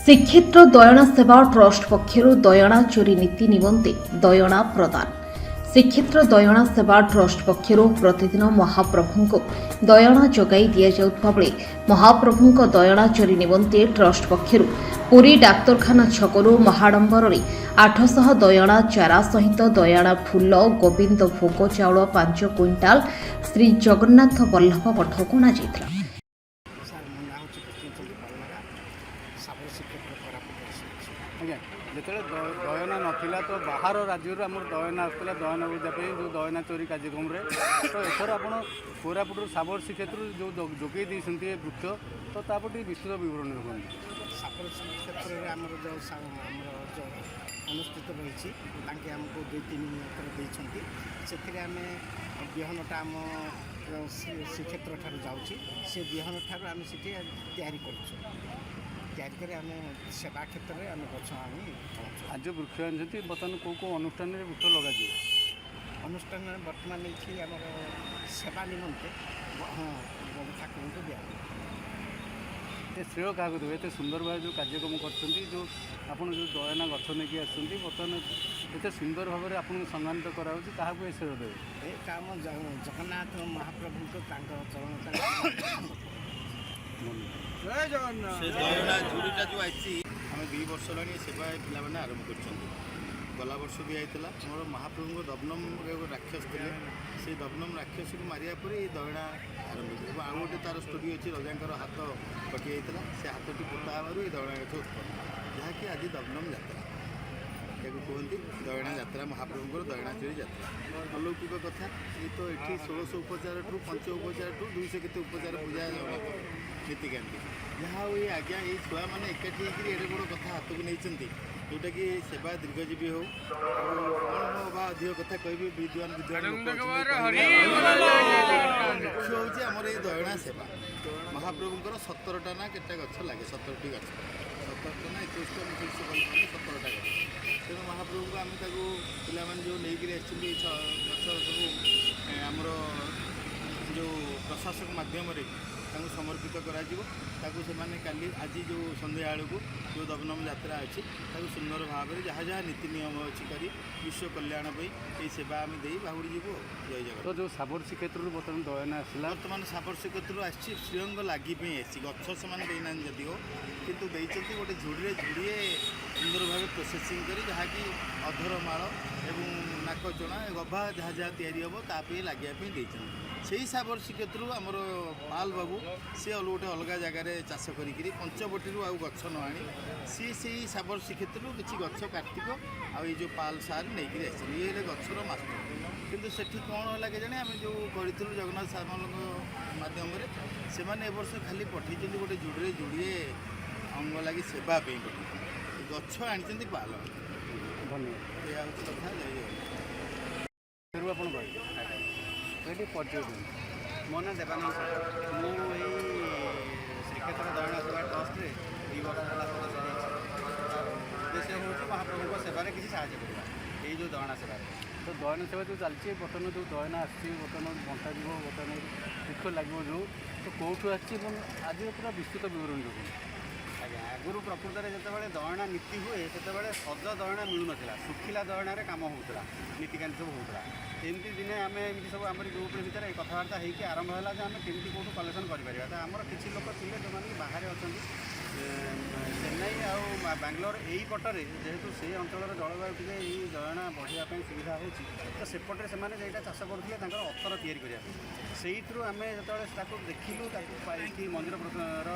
ଶ୍ରୀକ୍ଷେତ୍ର ଦୟଣା ସେବା ଟ୍ରଷ୍ଟ ପକ୍ଷରୁ ଦୟଣା ଚୋରି ନୀତି ନିମନ୍ତେ ଦୟଣା ପ୍ରଦାନ। ଶ୍ରୀକ୍ଷେତ୍ର ଦୟଣା ସେବା ଟ୍ରଷ୍ଟ ପକ୍ଷରୁ ପ୍ରତିଦିନ ମହାପ୍ରଭୁଙ୍କୁ ଦୟଣା ଯୋଗାଇ ଦିଆଯାଉଥିବା ବେଳେ ମହାପ୍ରଭୁଙ୍କ ଦୟଣା ଚୋରି ନିମନ୍ତେ ଟ୍ରଷ୍ଟ ପକ୍ଷରୁ ପୁରୀ ଡାକ୍ତରଖାନା ଛକରୁ ମହାଡମ୍ବରରେ 800 ଦୟଣା ଚାରା ସହିତ ଦୟଣା ଫୁଲ, ଗୋବିନ୍ଦ ଭୋଗ ଚାଉଳ 5 କୁଇଣ୍ଟାଲ ଶ୍ରୀ ଜଗନ୍ନାଥ ବଲ୍ଲଭ ମଠକୁ ଅଣାଯାଇଥିଲା। ସାର୍, ମୋ ନାଁ ହେଉଛି କୃଷ୍ଣଚନ୍ଦ୍ର ପାଲନାଗା, ଶାବର ଶ୍ରୀକ୍ଷେତ୍ର କୋରାପୁଟ ଆସିଛି। ଆଜ୍ଞା, ଯେତେବେଳେ ଦୟଣା ନଥିଲା ତ ବାହାର ରାଜ୍ୟରୁ ଆମର ଦୟଣା ଆସୁଥିଲା ଦୟଣା ପୂଜା ପାଇଁ, ଯେଉଁ ଦୟଣା ଚୋରି କାର୍ଯ୍ୟକ୍ରମରେ। ତ ଏଥର ଆପଣ କୋରାପୁଟରୁ ଶାବର ଶ୍ରୀକ୍ଷେତ୍ରରୁ ଯେଉଁ ଯୋଗାଇ ଦେଇଛନ୍ତି ଏ ବୃକ୍ଷ, ତ ତାପରେ ଟିକେ ବିସ୍ତୃତ ବିବରଣୀ ରଖନ୍ତୁ। ଶାବର ଶ୍ରୀକ୍ଷେତ୍ରରେ ଆମର ଯେଉଁ ଆମର ଯେଉଁ ଅନୁଷ୍ଠିତ ରହିଛି, ତାଙ୍କେ ଆମକୁ 2-3 ଏକର ଦେଇଛନ୍ତି। ସେଥିରେ ଆମେ ବିହନଟା ଆମ ଶ୍ରୀକ୍ଷେତ୍ର ଠାରୁ ଯାଉଛି। ସେ ବିହନ ଠାରୁ ଆମେ ସେଠି ତିଆରି କରୁଛୁ। ତିଆରି କରି ଆମେ ସେବା କ୍ଷେତ୍ରରେ ଆମେ ଗଛ ଆଣି ପହଞ୍ଚୁ। ଆଜି ଯେଉଁ ବୃକ୍ଷ ଆଣିଛନ୍ତି, ବର୍ତ୍ତମାନ କେଉଁ କେଉଁ ଅନୁଷ୍ଠାନରେ ବୃକ୍ଷ ଲଗାଯିବ? ଅନୁଷ୍ଠାନରେ ବର୍ତ୍ତମାନ ଏଇଠି ଆମର ସେବା ନିମନ୍ତେ, ହଁ, ବଡ଼ ଠାକୁରଙ୍କୁ ଦିଆଯିବ। ଏ ଶ୍ରେୟ କାହାକୁ ଦେବେ? ଏତେ ସୁନ୍ଦର ଭାବେ ଯେଉଁ କାର୍ଯ୍ୟକ୍ରମ କରିଛନ୍ତି, ଯେଉଁ ଆପଣ ଯେଉଁ ଦୟଣା ଗଛ ନେଇକି ଆସିଛନ୍ତି, ବର୍ତ୍ତମାନ ଏତେ ସୁନ୍ଦର ଭାବରେ ଆପଣଙ୍କୁ ସମ୍ମାନିତ କରାଯାଉଛି, କାହାକୁ ଏ ଶ୍ରେୟ ଦେବେ? ଏ କାମ ଜଗନ୍ନାଥ ମହାପ୍ରଭୁଙ୍କ ତାଙ୍କ ଚରଣ। ସେ ଦୟଣା ଝୁଡ଼ିଟା ଯେଉଁ ଆସିଛି, ଆମେ 2 ବର୍ଷ ହେଲାଣି ଏ ସେବା ଏ ପିଲାମାନେ ଆରମ୍ଭ କରିଛନ୍ତି। ଗଲା ବର୍ଷ ବି ହେଇଥିଲା। ଆମର ମହାପ୍ରଭୁଙ୍କ ଦବନମରେ ଗୋଟେ ରାକ୍ଷସ ଥିଲେ। ସେଇ ଦବନମ ରାକ୍ଷସକୁ ମାରିବା ପରେ ଏଇ ଦୟଣା ଆରମ୍ଭ ହେଇଥିଲା। ଏବଂ ଆଉ ଗୋଟେ ତା'ର ଷ୍ଟୋରି ଅଛି, ରଜାଙ୍କର ହାତ କଟି ଯାଇଥିଲା, ସେ ହାତଟି ପୋତା ହେବାରୁ ଏଇ ଦୟଣା ଗଛ ଉତ୍ପନ୍ନ, ଯାହାକି ଆଜି ଦବନମ ଯାତ୍ରା ଏହାକୁ କୁହନ୍ତି। ଦୟଣା ଯାତ୍ରା, ମହାପ୍ରଭୁଙ୍କର ଦୟଣା ଚୋରି ଯାତ୍ରା। ଅଲୌକିକ କଥା ଏ ତ। ଏଠି 1600 ଉପଚାରଠୁ, ପଞ୍ଚ ଉପଚାରଠୁ 200 କେତେ ଉପଚାର ପୂଜା ଜଗନ୍ନାଥ ନୀତିକାନ୍ତି। ଯାହା ହଉ, ଏଇ ଆଜ୍ଞା, ଏଇ ଛୁଆମାନେ ଏକାଠି ହେଇକିରି ଏଡ଼େ ବଡ଼ କଥା ହାତକୁ ନେଇଛନ୍ତି, ଯେଉଁଟାକି ସେବା ଦୀର୍ଘଜୀବୀ ହଉ। ଆଉ କ'ଣ ମୁଁ ବା ଅଧିକ କଥା କହିବି? ବିଦ୍ୱାନ ବିଦ୍ୱାନ ଲୋକ ଅଛନ୍ତି, କହିବେ। ମୁଖ୍ୟ ହେଉଛି ଆମର ଏଇ ଦୟଣା ସେବା। ମହାପ୍ରଭୁଙ୍କର 17ଟା ନା କେତେ ଗଛ ଲାଗେ, 17ଟି ଗଛ, 17ଟା ନା 21ଟା, ମୁଁ ଠିକ୍ ସେ କହିପାରୁନି, 17ଟା ଗଛ। ତେଣୁ ମହାପ୍ରଭୁଙ୍କୁ ଆମେ ତାକୁ ପିଲାମାନେ ଯେଉଁ ନେଇକିରି ଆସିଛନ୍ତି ଏଇ ଗଛ ସବୁ, ଆମର ଯେଉଁ ପ୍ରଶାସକ ମାଧ୍ୟମରେ ତାଙ୍କୁ ସମର୍ପିତ କରାଯିବ। ତାକୁ ସେମାନେ କାଲି, ଆଜି ଯେଉଁ ସନ୍ଧ୍ୟା ବେଳକୁ ଯେଉଁ ଦବନମ ଯାତ୍ରା ଅଛି, ତାକୁ ସୁନ୍ଦର ଭାବରେ ଯାହା ଯାହା ନୀତି ନିୟମ ଅଛି କରି ବିଶ୍ୱ କଲ୍ୟାଣ ପାଇଁ ଏଇ ସେବା ଆମେ ଦେଇ ବାହୁଡ଼ି ଯିବୁ ଆଉ। ଜୟ ତ ଜଗନ୍ନାଥ। ଯେଉଁ ଶାବର ଶ୍ରୀକ୍ଷେତ୍ରରୁ ବର୍ତ୍ତମାନ ଦୟଣା ଆସିଲା। ବର୍ତ୍ତମାନ ଶାବର ଶ୍ରୀକ୍ଷେତ୍ରରୁ ଆସିଛି, ଶ୍ରୀଅଙ୍ଗ ଲାଗି ପାଇଁ ଆସିଛି। ଗଛ ସେମାନେ ଦେଇନାହାନ୍ତି ଯଦିଓ, କିନ୍ତୁ ଦେଇଛନ୍ତି ଗୋଟେ ଝୁଡ଼ିରେ ଝୁଡ଼ିଏ ସୁନ୍ଦର ଭାବେ ପ୍ରୋସେସିଂ କରି, ଯାହାକି ଅଧର ମାଳ ଏବଂ ନାକଚଣା, ଗଭା ଯାହା ଯାହା ତିଆରି ହେବ, ତା ପାଇଁ ଲାଗିବା ପାଇଁ ଦେଇଛନ୍ତି। ସେଇ ଶାବର ଶ୍ରୀକ୍ଷେତ୍ରରୁ ଆମର ପାଲ ବାବୁ, ସିଏ ଗୋଟେ ଅଲଗା ଜାଗାରେ ଚାଷ କରିକିରି ପଞ୍ଚବଟିରୁ ଆଉ ଗଛ ନ ଆଣି, ସିଏ ସେଇ ଶାବର ଶ୍ରୀକ୍ଷେତ୍ରରୁ କିଛି ଗଛ କାର୍ତ୍ତିକ ଆଉ ଏଇ ଯେଉଁ ପାଲ ସାର୍ ନେଇକିରି ଆସିଛନ୍ତି। ଇଏ ହେଲେ ଗଛର ମାଷ୍ଟର। କିନ୍ତୁ ସେଠି କ'ଣ ହେଲା କେଜାଣି, ଆମେ ଯେଉଁ କରିଥିଲୁ ଜଗନ୍ନାଥ ସାମଲଙ୍କ ମାଧ୍ୟମରେ, ସେମାନେ ଏ ବର୍ଷ ଖାଲି ପଠେଇଛନ୍ତି ଗୋଟେ ଝୁଡ଼ିରେ ଝୁଡ଼ିଏ ଅଙ୍ଗ ଲାଗି ସେବା ପାଇଁ ପଠେଇଛନ୍ତି। ଗଛ ଆଣିଛନ୍ତି ପାଲ। ଧନ୍ୟବାଦ। ଏଇଆ ହେଉଛି କଥା। ଜୟ ଜଗନ୍ନାଥ। ଫେରୁ ଆପଣ କହିବେ, ଏଠି ପରିଚୟ ଦିଅନ୍ତୁ। ମୋ ନାଁ ଦେବାନନ୍ଦ ସରକାର। ମୁଁ ଏଇ ଶ୍ରୀକ୍ଷେତ୍ର ଦୟଣା ସେବା ଟ୍ରଷ୍ଟରେ 2 ବର୍ଷ ହେଲା ସଦସ୍ୟ ହେଇଛି। ଆଉ ଉଦ୍ଦେଶ୍ୟ ହେଉଛି ମହାପ୍ରଭୁଙ୍କ ସେବାରେ କିଛି ସାହାଯ୍ୟ କରିବା, ଏଇ ଯେଉଁ ଦୟଣା ସେବାରେ। ତ ଦୟଣା ସେବା ଯେଉଁ ଚାଲିଛି, ବର୍ତ୍ତମାନ ଯେଉଁ ଦୟଣା ଆସିଛି, ବର୍ତ୍ତମାନ ବଣ୍ଟାଯିବ, ବର୍ତ୍ତମାନ ବୃକ୍ଷ ଲାଗିବ ଯେଉଁ, ତ କେଉଁଠୁ ଆସିଛି ଏବଂ ଆଜିର ପୁରା ବିସ୍ତୃତ ବିବରଣୀ ରଖନ୍ତୁ। ଆଜ୍ଞା, ଆଗରୁ ପ୍ରକୃତରେ ଯେତେବେଳେ ଦୟଣା ନୀତି ହୁଏ, ସେତେବେଳେ ସଜ ଦୟଣା ମିଳୁନଥିଲା। ଶୁଖିଲା ଦୟଣାରେ କାମ ହେଉଥିଲା, ନୀତିକାନ୍ତି ସବୁ ହେଉଥିଲା। ଏମିତି ଦିନେ ଆମେ ଏମିତି ସବୁ ଆମରି ଗ୍ରୁପ୍ ଭିତରେ କଥାବାର୍ତ୍ତା ହେଇକି ଆରମ୍ଭ ହେଲା ଯେ ଆମେ କେମିତି କେଉଁଠୁ କଲେକ୍ସନ୍ କରିପାରିବା। ତ ଆମର କିଛି ଲୋକ ଥିଲେ ଯେଉଁମାନେ କି ବାହାରେ ଅଛନ୍ତି, ଚେନ୍ନାଇ ଆଉ ବାଙ୍ଗାଲୋର ଏଇ ପଟରେ। ଯେହେତୁ ସେଇ ଅଞ୍ଚଳର ଜଳବାୟୁ ଟିକେ ଏଇ ଦୟଣା ବଢ଼ିବା ପାଇଁ ସୁବିଧା ହେଉଛି, ତ ସେପଟରେ ସେମାନେ ସେଇଟା ଚାଷ କରୁଥିଲେ ତାଙ୍କର ଅତର ତିଆରି କରିବା ପାଇଁ। ସେଇଥିରୁ ଆମେ ଯେତେବେଳେ ତାକୁ ଦେଖିଲୁ, ତାକୁ ଏଠି ମନ୍ଦିର ର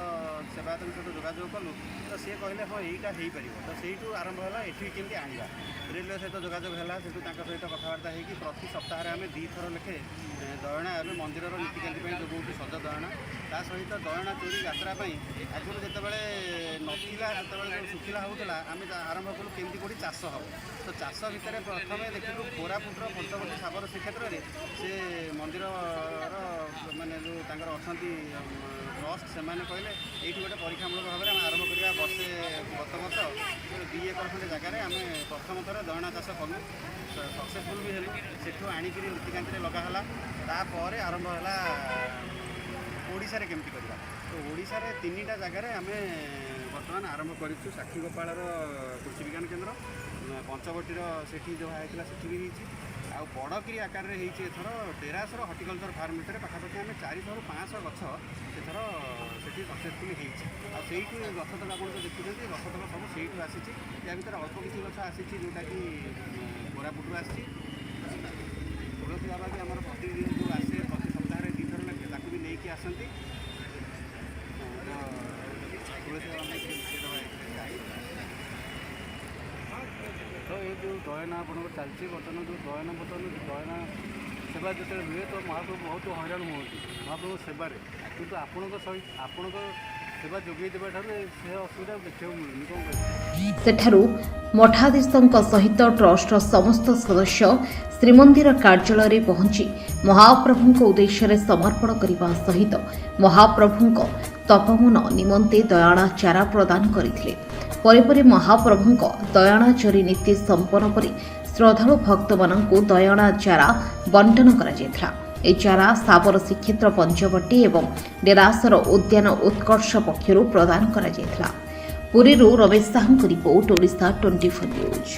ସେବାୟତଙ୍କ ସହିତ ଯୋଗାଯୋଗ କଲୁ, ତ ସିଏ କହିଲେ, ହଁ, ଏଇଟା ହେଇପାରିବ। ତ ସେଇଠୁ ଆରମ୍ଭ ହେଲା, ଏଠି କେମିତି ଆଣିବା। ରେଲୱେ ସହିତ ଯୋଗାଯୋଗ ହେଲା। ସେଠୁ ତାଙ୍କ ସହିତ କଥାବାର୍ତ୍ତା ହେଇକି ପ୍ରତି ସପ୍ତାହରେ ଆମେ 2ଥର ଲେଖେ ଦୟଣା ଏବେ ମନ୍ଦିରର ନୀତିକାନ୍ତି ପାଇଁ ଯୋଗାଉଛୁ, ସଜ ଦୟଣା। ତା ସହିତ ଦୟଣା ଚୋରି ଯାତ୍ରା ପାଇଁ ଆଗରୁ ଯେତେବେଳେ ନଥିଲା, ସେତେବେଳେ ଯେଉଁ ଶୁଖିଲା ହେଉଥିଲା, ଆମେ ଆରମ୍ଭ କଲୁ କେମିତି କେଉଁଠି ଚାଷ ହେବ। ତ ଚାଷ ଭିତରେ ପ୍ରଥମେ ଦେଖିଲୁ କୋରାପୁଟର ପଞ୍ଚବଟୀ ଶାବର ଶ୍ରୀକ୍ଷେତ୍ରରେ ସେ ମନ୍ଦିରର ମାନେ ଯେଉଁ ତାଙ୍କର ଅଛନ୍ତି ଟ୍ରଷ୍ଟ, ସେମାନେ କହିଲେ ଏଇଠି ଗୋଟେ ପରୀକ୍ଷାମୂଳକ ଭାବରେ ଆମେ ଆରମ୍ଭ କରିବା। ବର୍ଷେ, ଗତ ବର୍ଷ 2 ଏକର ଖଣ୍ଡେ ଜାଗାରେ ଆମେ ପ୍ରଥମ ଥର ଦୟଣା ଚାଷ କଲୁ, ସକ୍ସେସଫୁଲ୍ ବି ହେଲୁ। ସେଠୁ ଆଣିକିରି ନୀତିକାନ୍ତିରେ ଲଗା ହେଲା। ତାପରେ ଆରମ୍ଭ ହେଲା ଓଡ଼ିଶାରେ କେମିତି କରିବା। ତ ଓଡ଼ିଶାରେ ତିନିଟା ଜାଗାରେ ଆମେ ବର୍ତ୍ତମାନ ବର୍ତ୍ତମାନ ଆରମ୍ଭ କରିଛୁ ସାକ୍ଷୀଗୋପାଳର କୃଷି ବିଜ୍ଞାନ କେନ୍ଦ୍ର, ପଞ୍ଚବଟୀର ସେଠି ଯେଉଁ ହେଇଥିଲା ସେଠି ବି ହେଇଛି। ଆଉ ବଡ଼କିରି ଆକାରରେ ହେଇଛି ଏଥର ଡେରାସର ହର୍ଟିକଲଚର ଫାର୍ମ ଭିତରେ। ପାଖାପାଖି ଆମେ 400ରୁ 500 ଗଛ ଏଥର ସେଠି ସକ୍ସେସଫୁଲି ହେଇଛି। ଆଉ ସେଇଠୁ ଏ ଗଛ ତକ ଆପଣ ଯେଉଁ ଦେଖୁଛନ୍ତି, ଏ ଗଛ ତକ ସବୁ ସେଇଠୁ ଆସିଛି। ୟା ଭିତରେ ଅଳ୍ପ କିଛି ଗଛ ଆସିଛି ଯେଉଁଟାକି କୋରାପୁଟରୁ ଆସିଛି। ତୁଳସୀ ବାବା ବି ଆମର ପ୍ରତିଦିନ ଯେଉଁ ଆସେ, ପ୍ରତି ସପ୍ତାହରେ 2 ଥର ଲେଖେ, ତାକୁ ବି ନେଇକି ଆସନ୍ତି। ତ ତୁଳସୀ ବାବା ମିଶେଇଦେବା ଏଥିରେ। ତ ଏ ଯେଉଁ ଦୟନା ଆପଣଙ୍କର ଚାଲିଛି ବର୍ତ୍ତମାନ, ଯେଉଁ ଦୟନା, ବର୍ତ୍ତମାନ ଦୟନା ସେବା ଯେତେବେଳେ ହୁଏ ତ ମହାପ୍ରଭୁ ବହୁତ ହଇରାଣ ହୁଅନ୍ତି ମହାପ୍ରଭୁଙ୍କ ସେବାରେ। କିନ୍ତୁ ଆପଣଙ୍କ ସହିତ ଆପଣଙ୍କ ସେବା ଯୋଗାଇ ଦେବା ଠାରୁ ସେ ଅସୁବିଧା ଆଉ ଦେଖିବାକୁ ମିଳୁନି। କ'ଣ କହିବେ? ସେଠାରୁ ମଠାଧୀଶଙ୍କ ସହିତ ଟ୍ରଷ୍ଟର ସମସ୍ତ ସଦସ୍ୟ ଶ୍ରୀମନ୍ଦିର କାର୍ଯ୍ୟାଳୟରେ ପହଞ୍ଚି ମହାପ୍ରଭୁଙ୍କ ଉଦ୍ଦେଶ୍ୟରେ ସମର୍ପଣ କରିବା ସହିତ ମହାପ୍ରଭୁଙ୍କ ତପମନ ନିମନ୍ତେ ଦୟାଣା ଚାରା ପ୍ରଦାନ କରିଥିଲେ। ପରେ ପରେ ମହାପ୍ରଭୁଙ୍କ ଦୟାଣା ଚୋରି ନୀତି ସମ୍ପନ୍ନ ପରେ ଶ୍ରଦ୍ଧାଳୁ ଭକ୍ତମାନଙ୍କୁ ଦୟଣା ଚାରା ବଣ୍ଟନ କରାଯାଇଥିଲା। ଏହି ଚାରା ଶାବର ଶ୍ରୀକ୍ଷେତ୍ର ପଞ୍ଚବଟୀ ଏବଂ ଡେରାସର ଉଦ୍ୟାନ ଉତ୍କର୍ଷ ପକ୍ଷରୁ ପ୍ରଦାନ କରାଯାଇଥିଲା। ପୁରୀରୁ ରମେଶ ସାହୁଙ୍କ ରିପୋର୍ଟ, ଓଡ଼ିଶା 24 ନ୍ୟୁଜ୍।